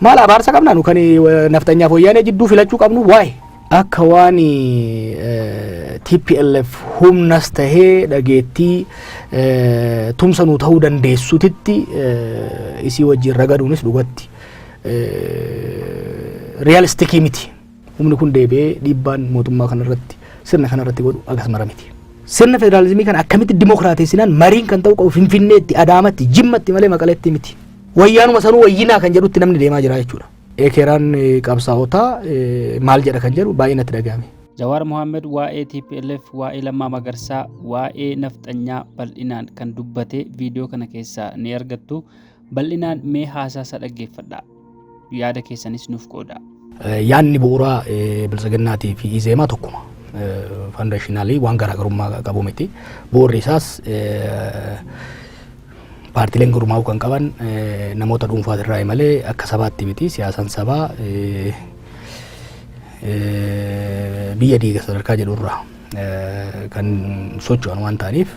Maal abaarsa qabna nu kan naftanyaaf wayyaanee jidduu filachuu qabnu waa'ee. Akka waan TPLF humnas tahee dhageettii tumsa nuu ta'uu dandeessutitti isii wajjin ragaduunis dhugatti realistic miti. Humni kun deebi'ee dhiibbaan mootummaa kanarratti, sirna kanarratti godhu agas mara miti. Sirna federaalizimii kana akkamitti dimokiraateessinaan mariin kan ta'u qabu Finfinneetti, Adaamatti, Jimmatti malee Maqaleetti miti. Wayyaanuma sanuu wayyinaa kan jedhutti namni deemaa jira jechuudha. Ekeraan qabsaa'otaa maal jedha kan jedhu baay'ee natti dhagahame. Jawaar Mohaammed waa'ee TPLF, waa'ee Lammaa Magarsaa, waa'ee nafxanyaa bal'inaan kan dubbate viidiyoo kana keessaa ni argattu. Bal'inaan mee haasaasaa dhaggeeffadhaa. Yaada keessanis nuuf qoodaa. Yaadni bu'uuraa Biltsiginnaatii fi Izeemaa tokkuma. Foundationally waan garaagarummaa qabu miti. Bu'uurri isaas paartileen gurmaa'uu kan qaban namoota dhuunfaatirraa malee akka sabaatti miti. Siyaasaan sabaa biyya diiga sadarkaa jedhurraa kan socho'an waan ta'aniif,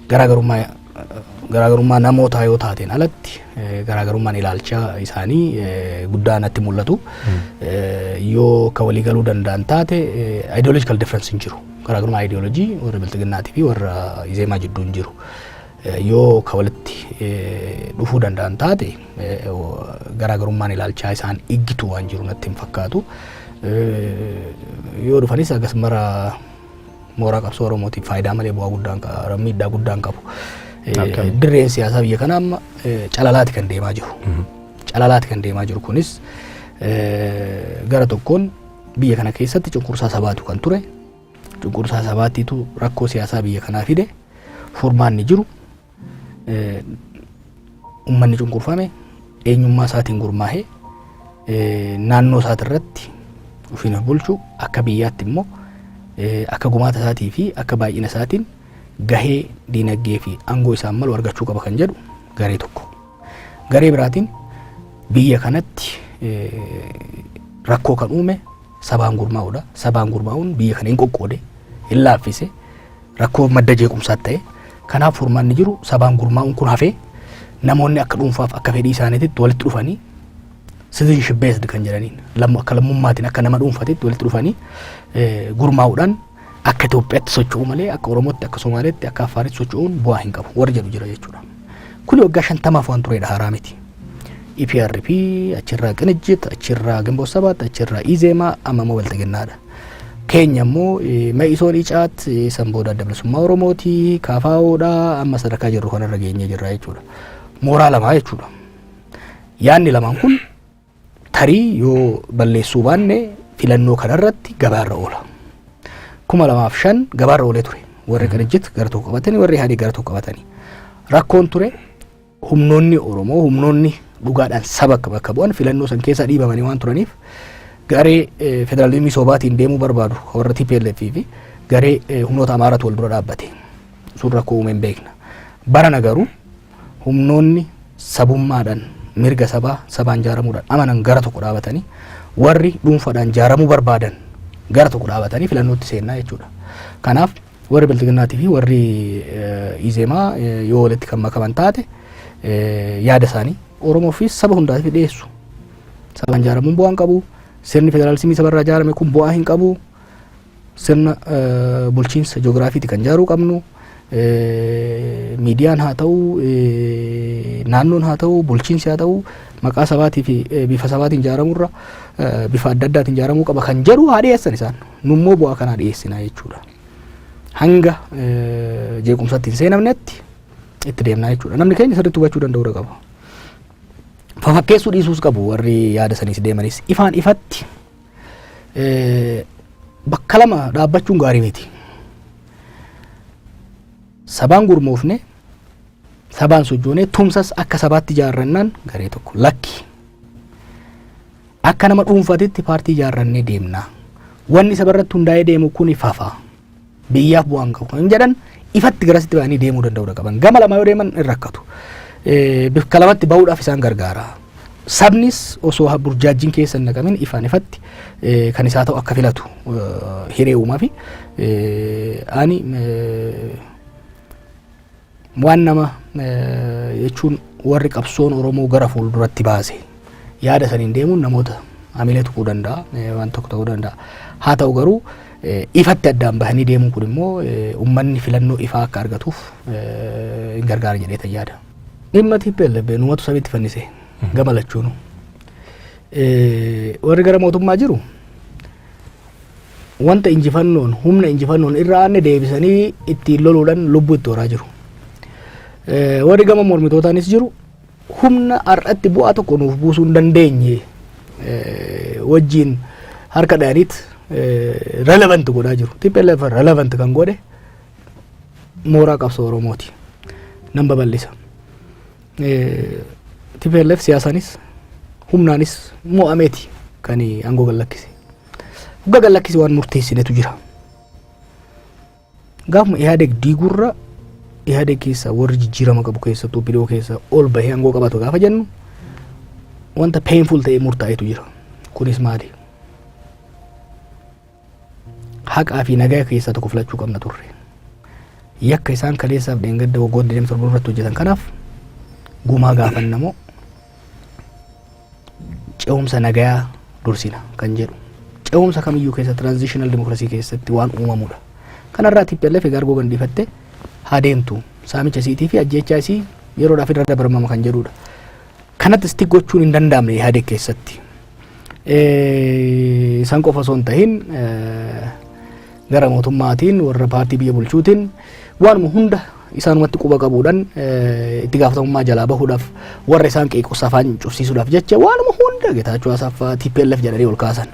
garaagarummaa namootaa yoo taateen alatti garaagarummaan ilaalcha isaanii guddaa natti mul'atu. Yoo akka walii galuu danda'an taate ideological difference hin jiru. Garaagarummaa ideoloojii warra Bilxiginnaatii fi warra Izeemaa jidduu hin jiru. Yoo akka walitti dhufuu danda'an taate garaagarummaan ilaalchaa isaan iggitu waan jiru natti hin fakkaatu. Yoo dhufanis agas mara mooraa qabsoo Oromootiif faayidaa malee bu'aa guddaan, miidhaa guddaan qabu. Dirreen siyaasaa biyya kanaa amma calalaati kan deemaa jiru. Calalaati kan deemaa jiru kunis gara tokkoon biyya kana keessatti cunqursaa sabaatu kan ture. Cunqursaa sabaatiitu rakkoo siyaasaa biyya kanaa fide. Furmaanni jiru uummanni cunqurfame eenyummaa isaatiin gurmaa'ee naannoo isaatirratti ofiin of bulchu, akka biyyaatti immoo akka gumaata isaatii fi akka baay'ina isaatiin gahee diinagdee fi aangoo isaan malu argachuu qaba kan jedhu garee tokko. Garee biraatiin biyya kanatti rakkoo kan uume sabaan gurmaa'uudha. Sabaan gurmaa'uun biyya kana hin qoqqoode, hin laaffise, rakkoo madda jeequmsaa ta'e. Kanaaf furmaanni jiru sabaan gurmaa'uun kun hafee namoonni akka dhuunfaaf akka fedhii isaaniitti walitti dhufanii, citizenship based kan jedhaniin, akka lammummaatiin, akka nama dhuunfaatitti walitti dhufanii gurmaa'uudhaan akka Itoophiyaatti socho'uu malee akka Oromootti, akka Somaaleetti, akka Affaaritti socho'uun bu'aa hin qabu warri jedhu jira jechuudha. Kuni waggaa 50f waan turedha, haaraa miti. EPRP, achirraa Qinijjit, achirraa Ginboot Sabaat, achirraa Izeemaa, amma immoo Bilxiginnaadha. Keenya immoo Ma'isoon, Icaat, san booda Adda Bilisummaa Oromooti, KFOdha, amma sadarkaa jirru kanarra geenyee jirra jechuudha. Mooraa lamaa jechuudha. Yaadni lamaan kun tarii yoo balleessuu baanne filannoo kanarratti gabaarra oola. 2005 gabaarra oolee ture. Warri Qinijjit gara tokko qabatanii, warri Ihaadig gara tokko qabatanii. Rakkoon ture humnoonni Oromoo, humnoonni dhugaadhaan saba akka bakka bu'an filannoo san keessa dhiibamanii waan turaniif, garee federaalizimii soobaatiin deemuu barbaadu warra TPLF fi garee humnoota Amaaraatu wal dura dhaabbate. Sun rakkoo uumeen beekna. Barana garuu humnoonni sabummaadhaan, mirga sabaa sabaan ijaaramuudhaan amanan gara tokko dhaabatanii, warri dhuunfaadhaan ijaaramuu barbaadan gara tokko dhaabatanii filannootti seennaa jechuudha. Kanaaf warri Bilxiginnaatii fi warri Izeemaa yoo walitti kan makaman taate yaada isaanii Oromoo fi saba hundaatiif dhiyeessu. Sabaan ijaaramuun bu'aa hin qabu. Sirni federaalizimii sabarraa ijaarame kun bu'aa hin qabu. Sirna bulchiinsa ji'oogiraafiiti kan ijaaruu qabnu. Miidiyaan haa ta'u, naannoon haa ta'u, bulchiinsi haa ta'u, maqaa sabaatii fi bifa sabaatiin ijaaramurra bifa adda addaatiin ijaaramuu qaba kan jedhu haa dhiyeessan isaan. Nummoo bu'aa kanaa dhiyeessinaa jechuudha. Hanga jeequmsatti hin seenamnetti itti deemnaa jechuudha. Namni keenya sirriitti hubachuu danda'uu qaba. Fafakkeessuu dhiisuus qabu warri yaada saniis deemanis ifaan ifatti bakka lama dhaabbachuun gaarii miti. Sabaan gurmoofne, sabaan sochoonee, tumsas akka sabaatti ijaarrannaan garee tokko, lakki, akka nama dhuunfaatitti paartii ijaarrannee deemna. Wanni saba irratti hundaa'ee deemu kun fafa. Biyyaaf bu'aan qabu kan jedhan ifatti garasitti ba'anii deemuu danda'uu qaban. Gama lama yoo deeman hin rakkatu. Bakka lamatti ba'uudhaaf isaan gargaara. Sabnis osoo burjaajjiin keessa hin naqamin ifaan ifatti kan isaa ta'u akka filatu hiree uumaa fi ani waan nama jechuun warri qabsoon Oromoo gara fuulduratti baase Yaada saniin deemuun namoota hamilee tuquu danda'a, waan tokko ta'uu danda'a. Haa ta'u garuu, ifatti addaan bahanii deemuun kun immoo uummanni filannoo ifaa akka argatuuf hin gargaara jedhee yaada. Dhimma TPLF numatu samitti fannise gama lachuunu. Warri gara mootummaa jiru wanta injifannoon, humna injifannoon irra aanne deebisanii ittiin loluudhaan lubbuu itti horaa jiru. Warri gama mormitootaanis jiru humna har'atti bu'aa tokko nuuf buusuu hin dandeenye wajjin harka dhahaniit relevant godhaa jiru. TPLF relevant kan godhe mooraa qabsoo Oromooti. Nan babal'isa. TPLF siyaasaanis humnaanis mo'ameeti kan aangoo gallakkise. Hoggaa gallakkise waan murteessinetu jira. Gaafuma Ihaadeg diigurra, Ihaadeg keessa warri jijjiirama qabu, keessattuu bidoo keessa ol bahee aangoo qabatu gaafa jennu, wanta painful ta'ee murtaa'etu jira. Kunis maali? Haqaa fi nagaa keessaa tokko filachuu qabna turre. Yakka isaan kaleessaaf dheengadda waggoota 27 irratti hojjetan kanaaf gumaa gaafannamoo, ce'umsa nagayaa dursina kan jedhu. Ce'umsa kamiyyuu keessa, transitional democracy keessatti waan uumamudha. Kanarraa TPLF egaa argoo gandiifatte haa deemtu, saamicha isiitii fi ajjeechaa isii yeroodhaaf irra dabarmama kan jedhudha. Kanatti stick gochuun hin danda'amne Ihaadeg keessatti. Isaan qofa osoo hin tahin, gara mootummaatiin, warra paartii biyya bulchuutiin, waanuma hunda isaanumatti quba qabuudhaan itti gaafatamummaa jalaa bahuudhaaf, warra isaan qeequs afaan cufsiisuudhaaf jecha waanuma hunda Getaachoo Asaffaa TPLF jedhanii ol kaasan.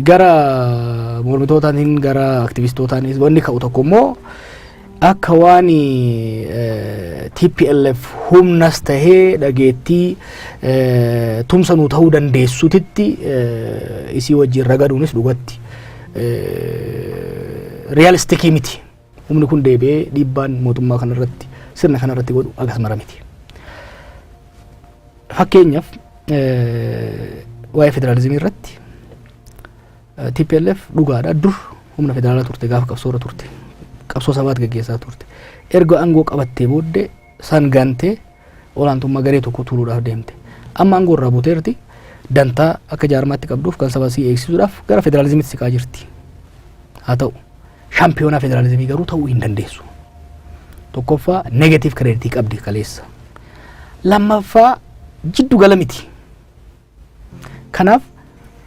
Gara mormitootaatiin, gara aktivistootaanis wanni ka'u tokko immoo akka waan TPLF humnas tahee dhageettii tumsa nuu ta'uu dandeessutitti isii wajjin ragaduunis dhugatti realistic miti. Humni kun deebi'ee dhiibbaan mootummaa kanarratti, sirna kanarratti godhu agas mara miti. Fakkeenyaaf, waa'ee federaalizimii irratti TPLF dhugaadha, dur humna federaalaa turte, gaafa qabsoorra turte qabsoo sabaat gaggeessaa turte. Erga aangoo qabattee booddee san gantee olaantummaa garee tokko tuuluudhaaf deemte. Amma aangoo irraa buuteerti, dantaa akka jaarmaatti qabduuf kan saba sii eegsisuudhaaf gara federaalizimiitti siqaa jirti. Haa ta'u, shaampiyoonaa federaalizimii garuu ta'uu hin dandeessu. Tokkoffaa, negative credit qabdi kaleessa. Lammaffaa, jiddu gala miti. Kanaaf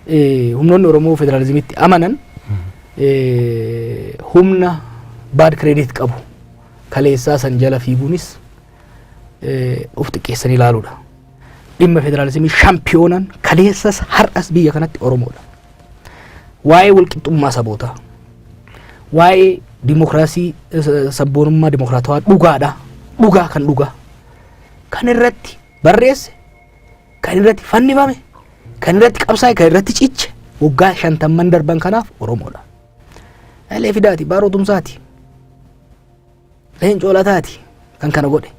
humnoonni Oromoo federaalizimiitti amanan humna bad credit qabu kaleessaa san jala fiiguunis of xiqqeessanii ilaaluudha. Dhimma federaalizimii shaampiyoonaan kaleessas har'as biyya kanatti Oromoodha. Waa'ee walqixxummaa sabootaa, waa'ee dimokiraasii, sabboonummaa dimokiraatawaa dhugaadha. Dhugaa kan dhugaa. Kan irratti barreesse, kan irratti fannifame, kan irratti qabsaa'e, kan irratti ciche waggaa 50n darban kanaaf Oromoodha. Hayilee Fidaati, Baaroo Tumsaati, Leencoo Lataati kan kana godhe,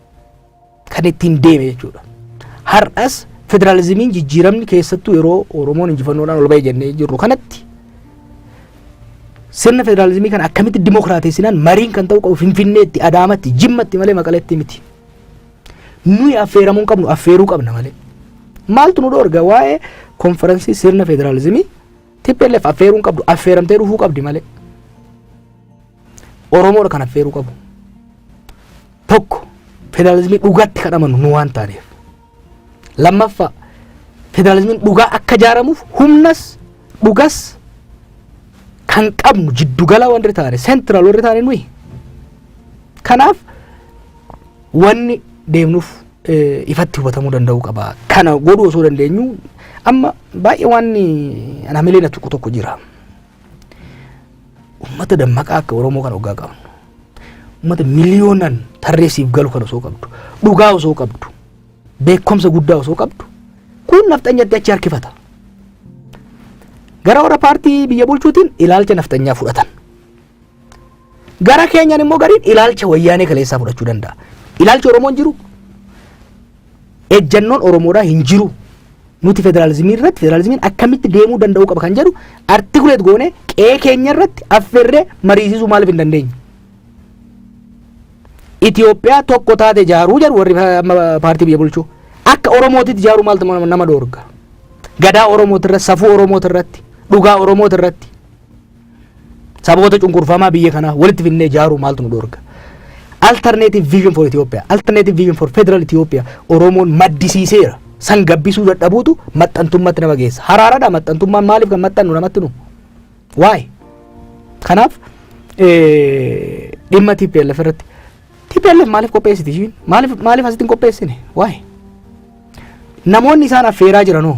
kan ittiin deeme jechuudha. Har'as federaalizimiin jijjiiramni, keessattuu yeroo Oromoon injifannoodhaan ol ba'e jennee jirru kanatti, sirna federaalizimii kana akkamitti dimokiraateessinaan mariin kan ta'u qabu Finfinneetti, Adaamatti, Jimmatti malee Maqaleetti miti. Nuyi affeeramuu hin qabnu, affeeruu qabna malee. Maaltu nu dhoorga? Waa'ee konferansii sirna federaalizimii TPLF affeeruu hin qabdu, affeeramtee dhufuu qabdi malee. Oromoodha kan affeeruu qabu. Tokko, federaalizimii dhugaatti kan amanu nu waan taaneef. Lammaffaa, federaalizimiin dhugaa akka ijaaramuuf humnas dhugas kan qabnu, jiddugala warri taane, central warri taane nuyi. Kanaaf wanni deemnuuf ifatti hubatamuu danda'uu qaba. Kana godhuu osoo dandeenyu amma baay'ee waan an hamilee na tuqu tokko jira. Uummata dammaqaa akka Oromoo kan hoggaa qabnu, uummata miliyoonan tarreessiif galu kan osoo qabdu, dhugaa osoo qabdu, beekumsa guddaa osoo qabdu, kun nafxanyatti achi harkifata. Gara warra paartii biyya bulchuutiin ilaalcha nafxanyaa fudhatan. Gara keenyaan immoo gariin ilaalcha Wayyaanee kaleessaa fudhachuu danda'a. Ilaalchi Oromoon jiru, ejjannoon Oromoodhaa hin jiru. Nuti federaalizimii irratti, federaalizimiin akkamitti deemuu danda'uu qaba kan jedhu articulate goone qe'ee keenya irratti affeerree mariisisuu maaliif hin dandeenye? Itoophiyaa tokko taate ijaaruu jedhu warri amma paartii biyya bulchuu. Akka Oromootitti ijaaruu maaltu nama dhoorga? Gadaa Oromooti irratti, safuu Oromooti irratti, dhugaa Oromooti irratti, saboota cunqurfamaa biyya kanaa walitti finnee ijaaruu maaltu nu dhoorga? Alternative vision for Ethiopia, alternative vision for federal Ethiopia Oromoon maddisiiseera. San gabbisuu dadhabuutu maxxantummaatti nama geessa. Haraaradha maxxantummaan. Maaliif kan maxxannu namatti nu? Waa'ee. Kanaaf dhimma TPLF irratti, TPLF maaliif qopheessiti ishiin? Maaliif asitti hin qopheessine? Waa'ee. Namoonni isaan affeeraa jiranoo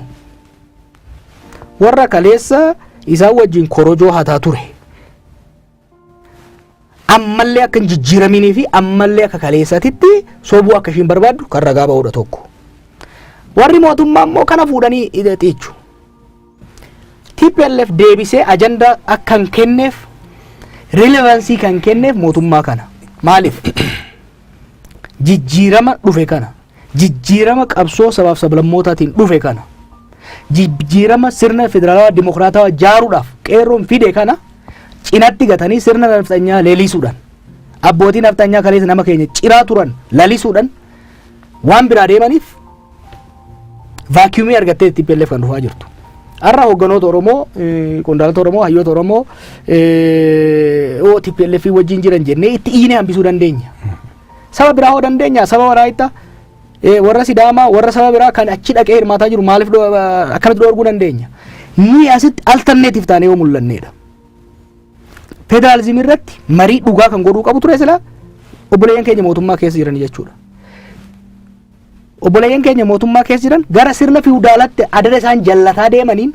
warra kaleessa isaan wajjin korojoo hataa ture. Ammallee akka hin jijjiiraminii fi ammallee akka kaleessatitti sobuu akka ishiin barbaaddu kan ragaa ba'uudha tokko. Warri mootummaa immoo kana fuudhanii xiichu. TPLF deebisee ajandaa akka hin kenneef, relevancy kan kenneef mootummaa kana. Maaliif? Jijjiirama dhufe kana, jijjiirama qabsoo sabaaf sablammootaatiin dhufe kana, jijjiirama sirna federaalawaa dimokiraatawaa jaaruudhaaf qeerroon fide kana cinatti gatanii, sirna nafxanyaa leelisuudhaan, abbootii nafxanyaa kaleessa nama keenya ciraa turan lalisuudhaan waan biraa deemaniif, vacuum argattee TPLF kan dhufaa jirtu. Har'a hoogganoota Oromoo, qondaalota Oromoo, hayyoota Oromoo oo TPLF wajjin jiran jennee itti iyyinee hambisuu dandeenya. Saba biraa hoo dandeenya? Saba Walaayittaa, warra Sidaamaa, warra saba biraa kan achi dhaqee hirmaataa jiru maaliif akkanatti dhoorguu dandeenya? Ni asitti alternative taanee yoo mul'anneedha. Federaalizimii irratti marii dhugaa kan godhuu qabu ture sila obboleeyyan keenya mootummaa keessa jiran jechuudha. Obboleeyyan keenya mootummaa keessa jiran gara sirna fiwudaalatti adada isaan jallataa deemaniin,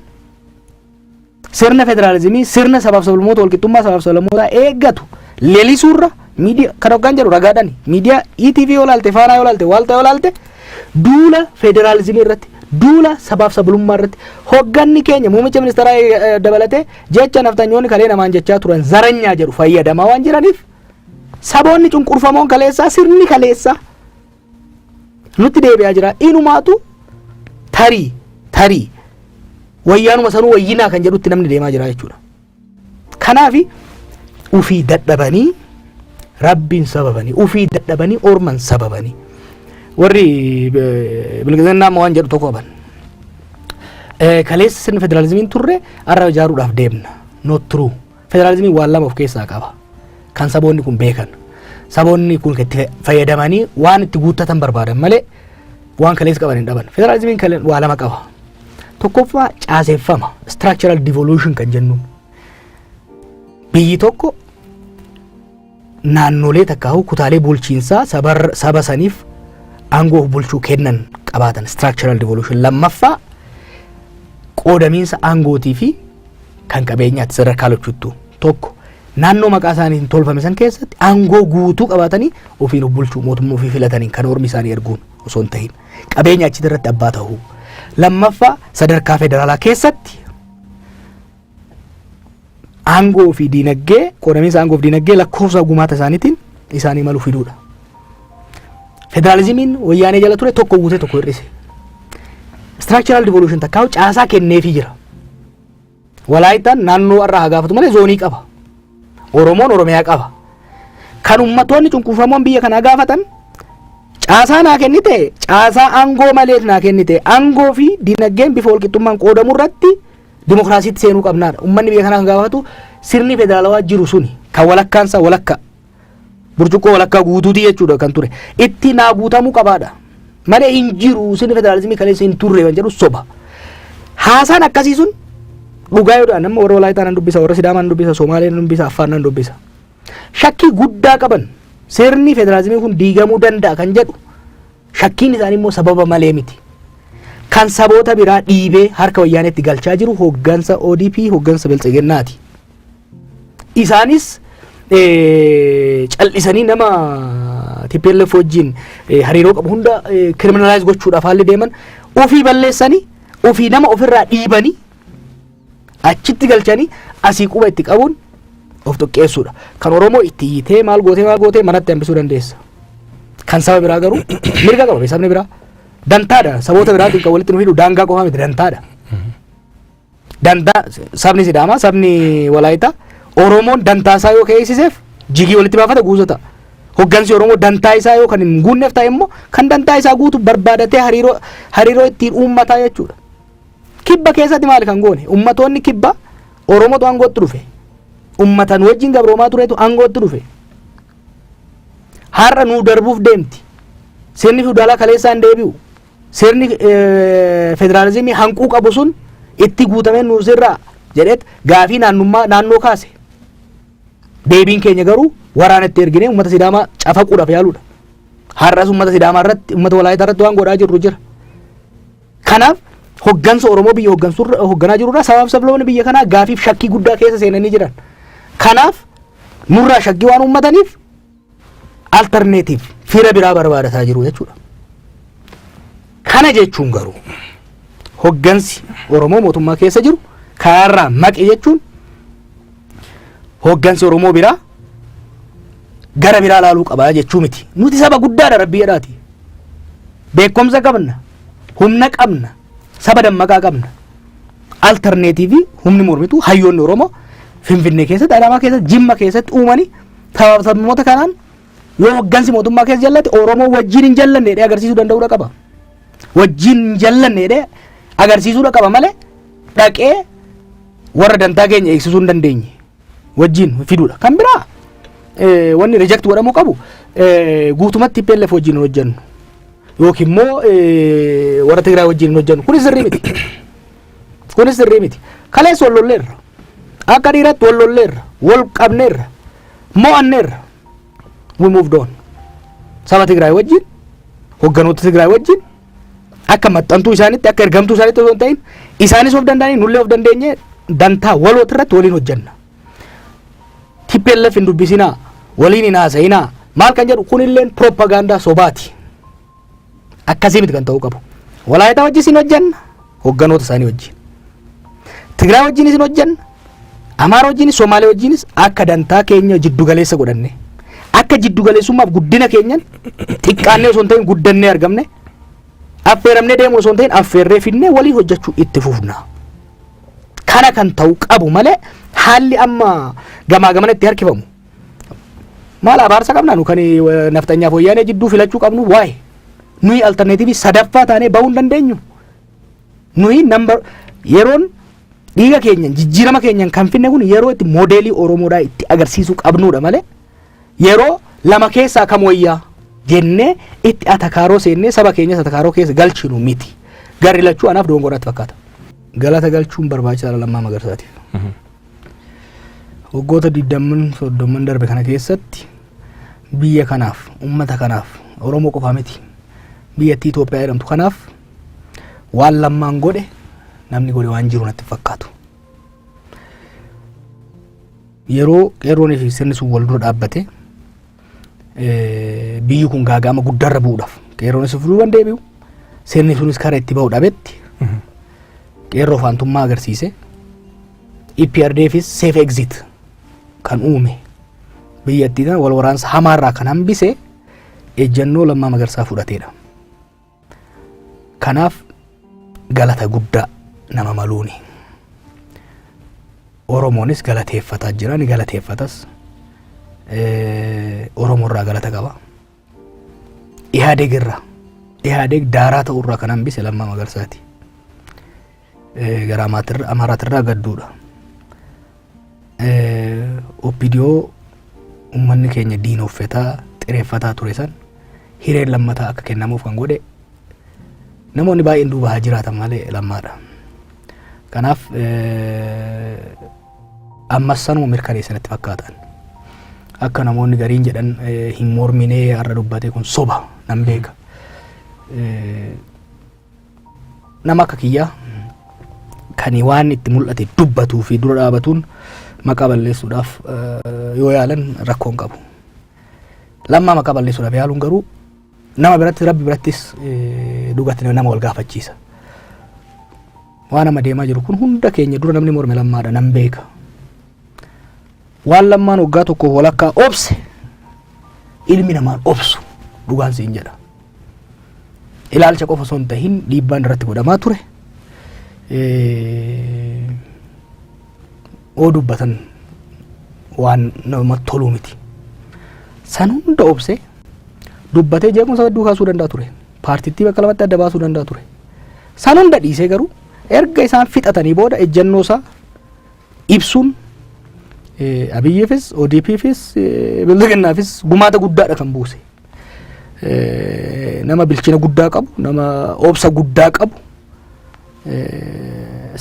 sirna federaalizimii, sirna sabaaf sablammoota, walqixxummaa sabaaf sablammootaa eeggatu leelisuurra, miidiyaa kan hoggaan jedhu ragaadhani, miidiyaa ETV yoo laalte, Faanaa yoo laalte, Waaltaa yoo laalte, duula federaalizimii irratti, duula sabaaf sablammummaa irratti hogganni keenya muummicha ministeeraa dabalatee jecha naftanyoonni kalee namaan jechaa turan ዘረኛ jedhu fayyadamaa waan jiraniif, saboonni cunqurfamoon kaleessaa, sirni kaleessaa nutti deebi'aa jira. Inumaatu tarii tarii wayyaanuma sanuu wayyinaa kan jedhutti namni deemaa jira jechuudha. Kanaafi ufii dadhabanii rabbiin sababanii, ufii dadhabanii orman sababanii, warri bilgizinnaa amma waan jedhu tokko qaban. Kaleessa sirni federaalizimiin turre, har'a ijaaruudhaaf deemna. Not true. Federaalizimiin waan lama of keessaa qaba. Kan saboonni kun beekan. Saboonni kun itti fayyadamanii waan itti guuttatan barbaadan malee waan kaleessa qaban hin dhaban. Federaalizimiin waa lama qaba. Tokkoffaa, caaseeffama, structural devolution kan jennuun. Biyyi tokko naannolee takkaahu kutaalee bulchiinsaa saba saniif aangoo of bulchuu kennan qabaatan, structural devolution. Lammaffaa, qoodamiinsa aangootii fi kan qabeenyaatti sadarkaa lochuttu tokko naannoo maqaa isaaniitiin tolfame san keessatti aangoo guutuu qabaatanii ofiin of bulchuu, mootummaa ofii filataniin kan ormi isaanii erguun osoo hin tahin, qabeenya achitti irratti abbaa ta'uu. Lammaffaa, sadarkaa federaalaa keessatti aangoo fi diinagdee, qoodamiinsa aangoo fi diinagdee lakkoofsa gumaata isaaniitiin isaanii malu fiduudha. Federaalizimiin wayyaanee jala ture tokko guutee tokko hir'ise. Structural devolution takkaa'u caasaa kenneefii jira. Walaayittaan naannoo irraa haa gaafatu malee zoonii qaba. Oromoon Oromiyaa qaba. Kan uummattoonni cunqurfamoon biyya kanaa gaafatan caasaa naa kennite, caasaa aangoo malee naa kennite, aangoo fi diinagdeen bifa walqixxummaan qoodamu irratti dimokiraasiitti seenuu qabnaadha. Uummanni biyya kanaa kan gaafatu sirni federaalawaa jiru suni kan walakkaansaa walakka burcuqqoo walakkaa guutuuti jechuudha kan ture. Itti naa guutamuu qabaadha. Malee hin jiru, sirni federaalizimii kaleessa hin turre kan jedhu soba. Haasaan akkasii sun dhugaa yoo ta'an, nama warra Walaayitaa nan dubbisa, warra Sidaamaa nan dubbisa, Somaalee nan dubbisa, Affaar nan dubbisa. Shakkii guddaa qaban, sirni federaalizimii kun diigamuu danda'a kan jedhu shakkiin isaanii immoo sababa malee miti. Kan saboota biraa dhiibee harka wayyaaneetti galchaa jiru hooggansa ODP, hooggansa Biltsiginnaati. Isaanis cal'isanii nama TPLF wajjin hariiroo qabu hunda criminalize gochuudhaaf haalli deeman, ofii balleessanii, ofii nama ofirraa dhiibanii achitti galchanii asii quba itti qabuun of xiqqeessuudha. Kan Oromoo itti hiitee maal gootee maal gootee manatti hambisuu dandeessa. Kan saba biraa garuu mirga qaba sabni biraa. Dantaadha, saboota biraatiin kan walitti nu hidhu daangaa qofaa miti, dantaadha. Dantaa sabni Sidaamaa, sabni Walaayitaa, Oromoon dantaasaa yoo keessiseef jigii walitti baafata guusa ta'a. Hoggansi Oromoo dantaa isaa yoo kan hin guunneef ta'e immoo kan dantaa isaa guutu barbaadatee hariiroo ittiin uummataa jechuudha. Kibba keessatti maali kan goone? Ummatoonni kibba Oromootu aangootti dhufe. Ummatan wajjin gabroomaa turetu aangootti dhufe. Har'a nuu darbuuf deemti. Sirni feudaalaa kaleessaan deebi'u. Sirni federaalizimii hanquu qabu sun itti guutamee nuu sirraa jedheet gaafii naannummaa naannoo kaase. Deebiin keenya garuu waraana itti erginee uummata Sidaamaa cafaquudhaaf yaaluudha. Har'as uummata Sidaamaa irratti, uummata Walaayitaa irratti waan godhaa jirru jira. Kanaaf hoggansa Oromoo biyya hogganaa jirurraa sabaaf sabloonni biyya kanaa gaafiif shakkii guddaa keessa seenanii jiran. Kanaaf nurraa shakkii waan uummataniif alternative fira biraa barbaadataa jiru jechuudha. Kana jechuun garuu hoggansi Oromoo mootummaa keessa jiru karaarraa maqe jechuun hoggansi Oromoo biraa gara biraa laaluu qabaa jechuu miti. Nuti saba guddaadha, rabbii jedhaati. Beekumsa qabna, humna qabna, saba dammaqaa qabna. Alternative humni mormituu hayyoonni Oromoo Finfinnee keessatti, Adaamaa keessatti, Jimma keessatti uumanii sababsamoota kanaan yoo hoggansi mootummaa keessa jallate Oromoo wajjin hin jallanne jedhee agarsiisuu danda'uudha qaba. Wajjin hin jallanne jedhee agarsiisuudha qaba malee dhaqee warra dantaa keenya eegsisuu hin dandeenye wajjin fiduudha. Kan biraa wanni reject godhamuu qabu guutumatti TPLF wajjin hin hojjennu yookiin immoo warra Tigraay wajjin hin hojjennu. Kunis sirrii miti. Kunis sirrii miti. Kaleessa wal lolleerra. Akka dhiiratti wal lolleerra. Wal qabneerra. Mo'anneerra. We moved on. Saba Tigraay wajjin, hogganoota Tigraay wajjin akka maxxantuu isaanitti, akka ergamtuu isaanitti osoo hin ta'in, isaanis of danda'anii nullee of dandeenye dantaa waloota irratti waliin hojjenna. TPLF hin dubbisinaa, waliin hin haasa'inaa maal kan jedhu kunilleen propagaandaa sobaati. Akkasii miti kan ta'uu qabu. Walaayitaa wajjin isin hojjenna, hogganoota isaanii wajjin. Tigraay wajjin isin hojjenna, Amaara wajjinis, Somaalee wajjinis akka dantaa keenya jiddugaleessa godhanne, akka jiddugaleessummaaf guddina keenyan xiqqaannee osoo hin ta'in guddannee argamne, affeeramnee deemuu osoo hin ta'in affeerree finnee waliin hojjechuu itti fufna. Kana kan ta'u qabu malee haalli amma gamaa gamana itti harkifamu. Maal abaarsa qabna nu kan naftanyaaf wayyaanee jidduu filachuu qabnu? Waa'ee nuyi alternative sadaffaa taanee bahuu hin dandeenyu. Nuyi number yeroon dhiiga keenyan jijjiirama keenyan kan finne kun yeroo itti moodeelii Oromoodhaa itti agarsiisuu qabnuudha malee yeroo lama keessaa kam wayyaa jennee itti atakaaroo seennee saba keenyas atakaaroo keessa galchinu miti. Garri lachuu anaaf dogongoraatti fakkaata. Galata galchuun barbaachisaadha Lammaa Magarsaatiif. Waggoota 20, 30n darbe kana keessatti biyya kanaaf, uummata kanaaf, Oromoo qofaa miti, biyyattii Itoophiyaa jedhamtu kanaaf waan Lammaan godhe namni godhe waan jiru natti fakkaatu. Yeroo qeerroonii fi sirni sun wal dura dhaabbate biyyi kun gaaga'ama guddaarra bu'uudhaaf qeerroonis of duuban deebi'u, sirni sunis karaa itti ba'u dhabetti qeerroo faantummaa agarsiise, EPRDFis safe exit kan uume, biyyattii tana wal waraansa hamaarraa kan hambise ejjennoo Lammaa Magarsaa fudhateedha. Kanaaf galata guddaa nama maluuni. Oromoonis galateeffataa jira, ni galateeffatas. Oromoo irraa galata qaba. Ihaadeeg irraa, Ihaadeeg daaraa ta'urraa kan hambise Lammaa Magarsaati. Gara Amaaraatirraa gadduudha. OPDO uummanni keenya diinoffetaa xireeffataa ture san hireen lammataa akka kennamuuf kan godhe namoonni baay'een duuba haa jiraatan malee Lammaadha. Kanaaf ammas sanuma mirkaneessanatti fakkaatan. Akka namoonni gariin jedhan hin morminee har'a dubbate, kun soba, nan beeka. Nama akka kiyyaa kan waan itti mul'ate dubbatuu fi dura dhaabatuun maqaa balleessuudhaaf yoo yaalan rakkoon qabu. Lammaa maqaa balleessuudhaaf yaaluun garuu nama biratti, rabbi birattis dhugatti nama wal gaafachiisa. Waan amma deemaa jiru kun hunda keenya dura namni morme Lammaadha, nan beeka. Waan Lammaan waggaa tokkoof walakkaa obse ilmi namaan obsu, dhugaan siin jedha. Ilaalcha qofa osoo hin tahin dhiibbaan irratti godhamaa ture. Oo dubbatan waan namatti toluu miti. San hunda obsee dubbatee jeequmsa hedduu kaasuu danda'a ture. Paartittii bakka lamatti adda baasuu danda'a ture. San hunda dhiisee garuu erga isaan fixatanii booda ejjennoo isaa ibsuun Abiyyiifis, ODP'fis, Bilxiginnaafis gumaata guddaadha kan buuse. Nama bilchina guddaa qabu, nama obsa guddaa qabu,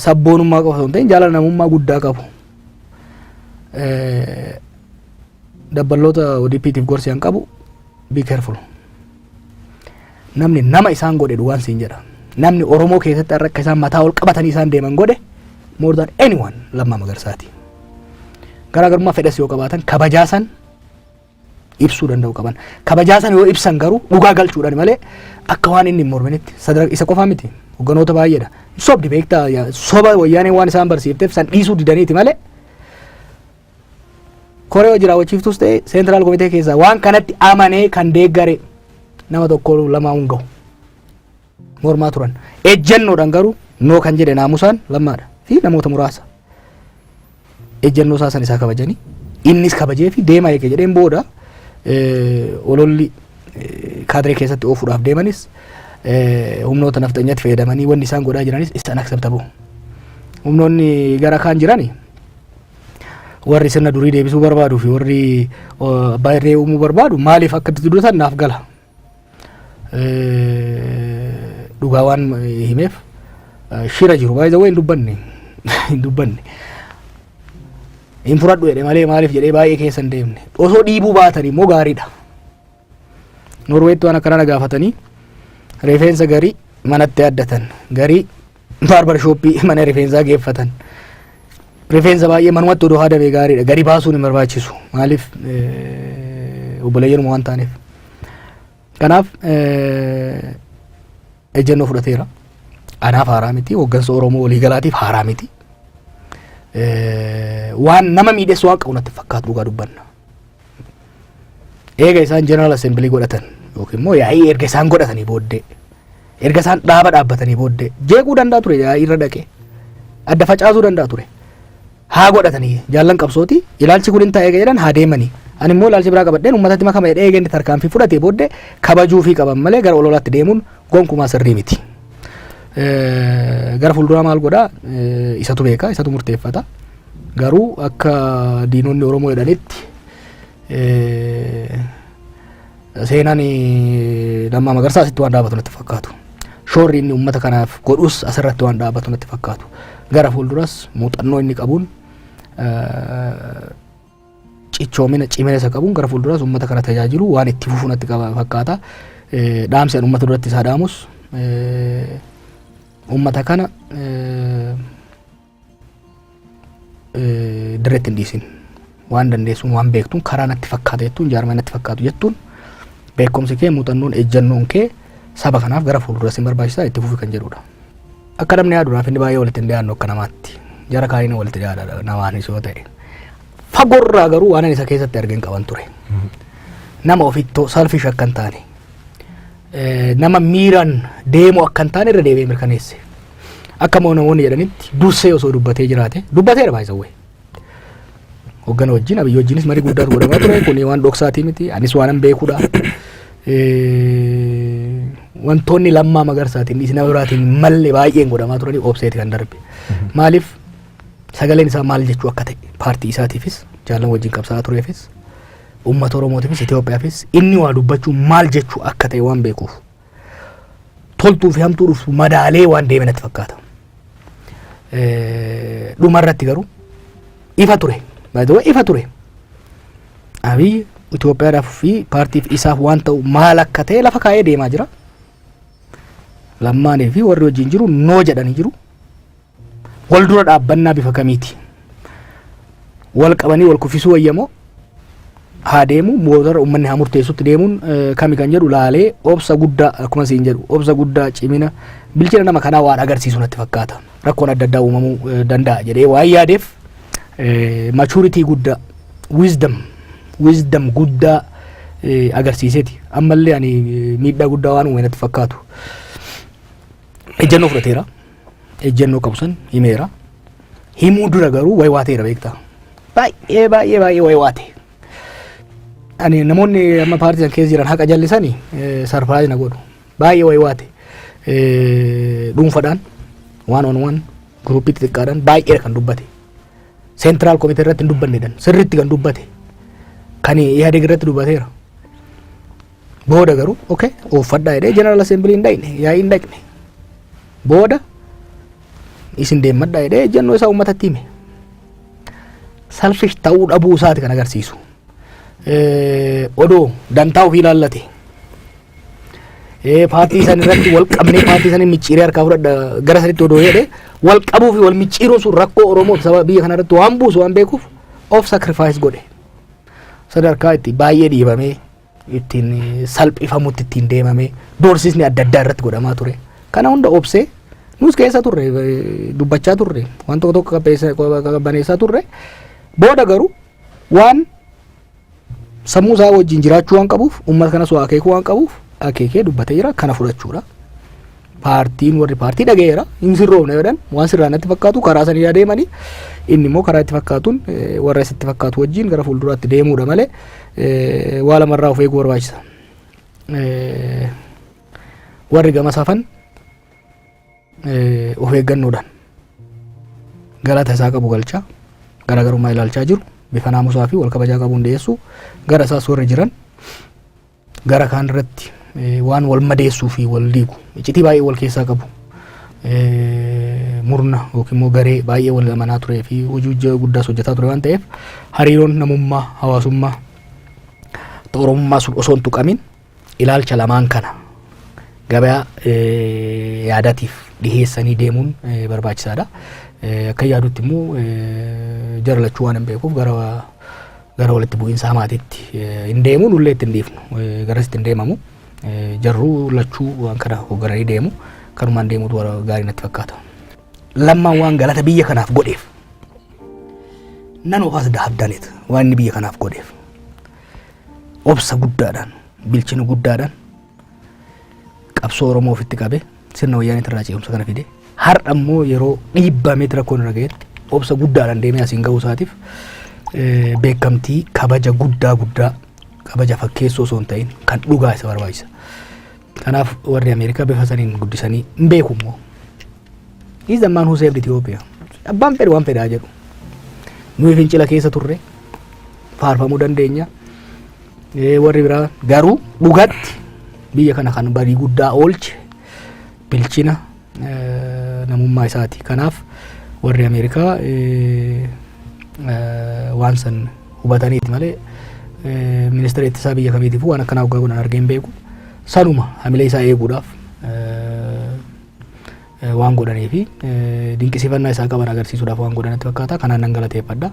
sabboonummaa qofa osoo hin ta'in jaalala namummaa guddaa qabu. Dabballoota ODP'tiif gorsi an qabu, be careful. Namni nama isaan godhe, dhugaan siin jedha. Namni Oromoo keessatti har'a akka isaan mataa ol qabatanii isaan deeman godhe more than anyone Lammaa Magarsaati. Garaagarummaa fedhas yoo qabaatan kabajaa san ibsuu danda'u qaban. Kabajaa san yoo ibsan garuu dhugaa galchuudhaan malee akka waan inni hin morminitti sadarkaa isa qofaa miti, hogganoota baay'eedha. Sobdi beektaa, soba wayyaaneen waan isaan barsiifteef san dhiisuu didaniiti malee koree hojii raawwachiiftus ta'e central committee keessaa waan kanatti amanee kan deeggare nama tokko lamaa hin gahu. Mormaa turan. Ejjennoodhaan garuu no kan jedhe naamusaan Lammaadha fi namoota muraasa. Ejjennoo isaa san isaa kabajanii, innis kabajee fi deemaa eege jedheen booda ololli kaadiree keessatti oofuudhaaf deemanis, humnoota nafxanyaatti fayyadamanii wanni isaan godhaa jiranis is unacceptable. Humnoonni gara kaan jirani, warri sirna durii deebisuu barbaaduu fi warri abbaa irree uumuu barbaadu, maaliif akka itti dubbatan naaf gala. Dhugaa waan himeef shira jiru baay'ee hin dubbanne, hin dubbanne. Hin fudhadhu jedhe malee maaliif jedhee baay'ee keessa hin deemne. Osoo dhiibuu baatan immoo gaariidha. Norweetti waan akkana na gaafatanii, rifeensa garii manatti addatan, garii barber shop mana rifeensaa geeffatan. Rifeensa baay'ee manumatti odoo haadamee gaariidha. Gadi baasuun hin barbaachisu. Maaliif, obboleeyyanuma waan taaneef. Kanaaf ejjennoo fudhateera. Anaaf haaraa miti. Hooggansa Oromoo waliigalaatiif haaraa miti. Waan nama miidhessu waan qabu natti fakkaatu, dhugaa dubbanna. Eega isaan General Assembly godhatan yookiin immoo yaa'ii erga isaan godhatanii booddee, erga isaan dhaaba dhaabbatanii booddee, jeequu danda'a ture, yaa'ii irra dhaqee adda facaasuu danda'a ture. Haa godhatanii, jaallan qabsooti, ilaalchi kun hin ta'e jedhan haa deemanii. Ani immoo ilaalchi biraa qabadheen uummatatti makama jedhee eega inni tarkaanfii fudhatee booddee kabajuufii qaban malee gara ololaatti deemuun gonkumaa sirrii miti. Gara fuulduraa maal godhaa isatu beeka, isatu murteeffata. Garuu akka diinonni Oromoo jedhanitti seenaan Lammaa Magarsaa asitti waan dhaabatu natti fakkaatu. Shoorri inni uummata kanaaf godhus asirratti waan dhaabatu natti fakkaatu. Gara fuulduras muuxannoo inni qabuun, cichoomina cimina isa qabuun gara fuulduras uummata kana tajaajilu waan itti fufu natti fakkaata. Dhaamsi ani uummata duratti isaa dhaamus, uummata kana dirreetti hin dhiisin. Waan dandeessuun, waan beektuun, karaa natti fakkaata jettuun, jaarmaa natti fakkaatu jettuun, beekumsi kee, muuxannoon, ejjennoon kee saba kanaaf gara fuulduras hin barbaachisaa, itti fufi kan jedhudha. Akka namni yaaduudhaaf inni baay'ee walitti hin dhiyaannu akka namaatti. Jara kaaniin walitti dhiyaadha namaanis yoo ta'e. Fagoorraa garuu waan ani isa keessatti argeen qaban ture. Nama ofittoo, selfish akka hin taane, nama miiraan deemu akka hin taane irra deebi'ee mirkaneesse. Akka moo namoonni jedhanitti dursee osoo dubbatee jiraate, dubbateera baay'isawwee. Hoggana wajjin, Abiyyi wajjinis marii guddaatu godhamaa ture. Kuni waan dhoksaatii miti. Anis waanan beekudha. Wantoonni Lammaa Magarsaatiin dhiisi nama biraatiin malle baay'een godhamaa turanii obseeti kan darbe. Maaliif, sagaleen isaa maal jechuu akka ta'e paartii isaatiifis, jaallan wajjin qabsaa'aa tureefis, uummata Oromootiifis, Itoophiyaafis inni waa dubbachuu maal jechuu akka ta'e waan beekuuf, toltuu fi hamtuu dhuftu madaalee waan deeme natti fakkaata. Dhumarratti garuu ifa ture. By the way, ifa ture. Abiy Itoophiyaadhaaf fi paartiif isaaf waan ta'u maal akka ta'e lafa kaa'ee deemaa jira. Lammaanii fi warri wajjin jiru no jedhanii jiru. Wal dura dhaabbannaa bifa kamiiti? Wal qabanii wal kuffisuu wayyamoo, haa deemu, motora uummanni haa murteessutti deemuun kami kan jedhu laalee, obsa guddaa, akkuma siin jedhu, obsa guddaa, cimina, bilchina nama kanaa waan agarsiisu natti fakkaata. Rakkoon adda addaa uumamuu danda'a jedhee waan yaadeef maturity guddaa, wisdom guddaa agarsiiseeti. Ammallee ani miidhaa guddaa waan uume natti fakkaatu. Ejjennoo fudhateera. Ejjennoo qabu san himeera. Himuu dura garuu waywaateera, beektaa. Baay'ee baay'ee baay'ee waywaate. Ani namoonni amma paartii san keessa jiran haqa jallisanii surprise na godhu. Baay'ee waywaate. Dhuunfadhaan one on one, groupii xixiqqaadhaan baay'ee kan dubbate. Central committee irratti hin dubbanne, sirriitti kan dubbate. Kan Ihadeg irratti dubbateera. Booda garuu okay ooffadhaa jedhee General Assembly hin dhaqne, yaa'ii hin dhaqne. Booda isin deemmadhaa jedhee ejjennoo isaa uummatatti hime. Selfish ta'uu dhabuu isaati kan agarsiisu. Odoo dantaa ofii ilaallate, paartii san irratti wal qabnee paartii sanii micciiree harkaa fudhadha gara sanitti odoo jedhe, wal qabuu fi wal micciiruun sun rakkoo Oromoo fi saba biyya kana irratti waan buusu waan beekuuf of sacrifice godhe. Sadarkaa itti baay'ee dhiibamee, ittiin salphifamutti, ittiin deemamee, doorsisni adda addaa irratti godhamaa ture. Kana hunda obsee, nus keessa turre, dubbachaa turre, waan tokko tokko qabbaneessaa turre. Booda garuu waan sammuu isaa wajjin jiraachuu waan qabuuf, uummata kanas waa akeekuu waan qabuuf, akeekee dubbatee jira, kana fudhachuudha. Paartiin, warri paartii dhaga'eera, hin sirroofne jedhan, waan sirraa natti fakkaatu karaa sanii adeemanii, inni immoo karaa itti fakkaatuun warra isitti fakkaatu wajjin gara fuulduraatti deemuudha malee waa lamarraa of eeguu barbaachisa. Warri gama safan of eeggannoodhaan galata isaa qabu galchaa, garaagarummaa ilaalchaa jiru bifa naamusaa fi wal kabajaa qabuun dhiyeessuu, gara isaas warri jiran gara kaan irratti waan wal madeessuu fi wal diigu, iccitii baay'ee wal keessaa qabu, murna yookiin immoo garee baay'ee wal amanaa turee fi hojii guddaas hojjetaa ture waan ta'eef, hariiroon namummaa, hawaasummaa, oromummaa sun osoo hin tuqamin ilaalcha lamaan kana gabaa yaadatiif dhiheessanii deemuun barbaachisaadha. Akka yaadutti immoo jara lachuu waan hin beekuuf gara walitti bu'iinsa hamaatitti hin deemu, nullee itti hin dhiifnu, garasitti hin deemamu. Jarruu lachuu waan kana hooggananii deemu, kanumaan deemuutu gaarii natti fakkaata. Lammaan waan galata biyya kanaaf godheef, none of us have done it, waan inni biyya kanaaf godheef, obsa guddaadhaan, bilchina guddaadhaan qabsoo Oromoo ofitti qabe, sirna wayyaaniitti irraa ce'umsa kana fide, har'a immoo yeroo dhiibbameeti rakkoon irra ga'etti obsa guddaadhaan deemee asiin ga'uu isaatiif beekamtii, kabaja guddaa guddaa, kabaja fakkeessoo osoo hin ta'in kan dhugaa isa barbaachisa. Kanaaf warri Ameerikaa bifa saniin guddisanii hin beeku immoo. He's the man who saved Ethiopia. Abbaan fedhe waan fedhaa jedhu. Nuyi fincila keessa turre faarfamuu dandeenya. Warri biraa garuu dhugatti biyya kana kan barii guddaa oolche bilchina namummaa isaati. Kanaaf warri Ameerikaa waan san hubataniiti malee ministeera ittisaa biyya kamiitiif waan akkanaa waggaa godhan argee hin beeku. Sanuma hamilee isaa eeguudhaaf waan godhanii fi dinqisiifannaa isaa qaban agarsiisuudhaaf waan godhanitti fakkaata. Kanaan nan galateeffadha.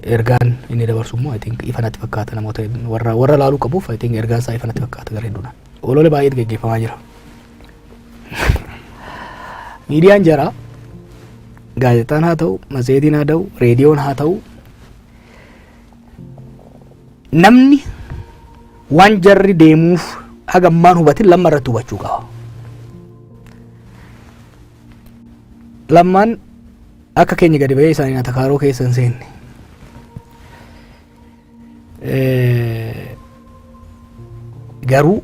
Ergaan inni dabarsu immoo I think ifa natti fakkaata, namoota warra laaluu qabuuf I think ergaan isaa ifa natti fakkaata gara hedduudhaan. Olola baay'eetu geggeeffamaa jira. Miidiyaan jara, gaazexaan haa ta'u, matseetiin haa ta'u, reediyoon haa ta'u, namni waan jarri deemuuf hagammaan hubatin Lamma irratti hubachuu qaba. Lammaan akka keenya gadi ba'ee isaanii atakaaroo keessa hin seenne. Garuu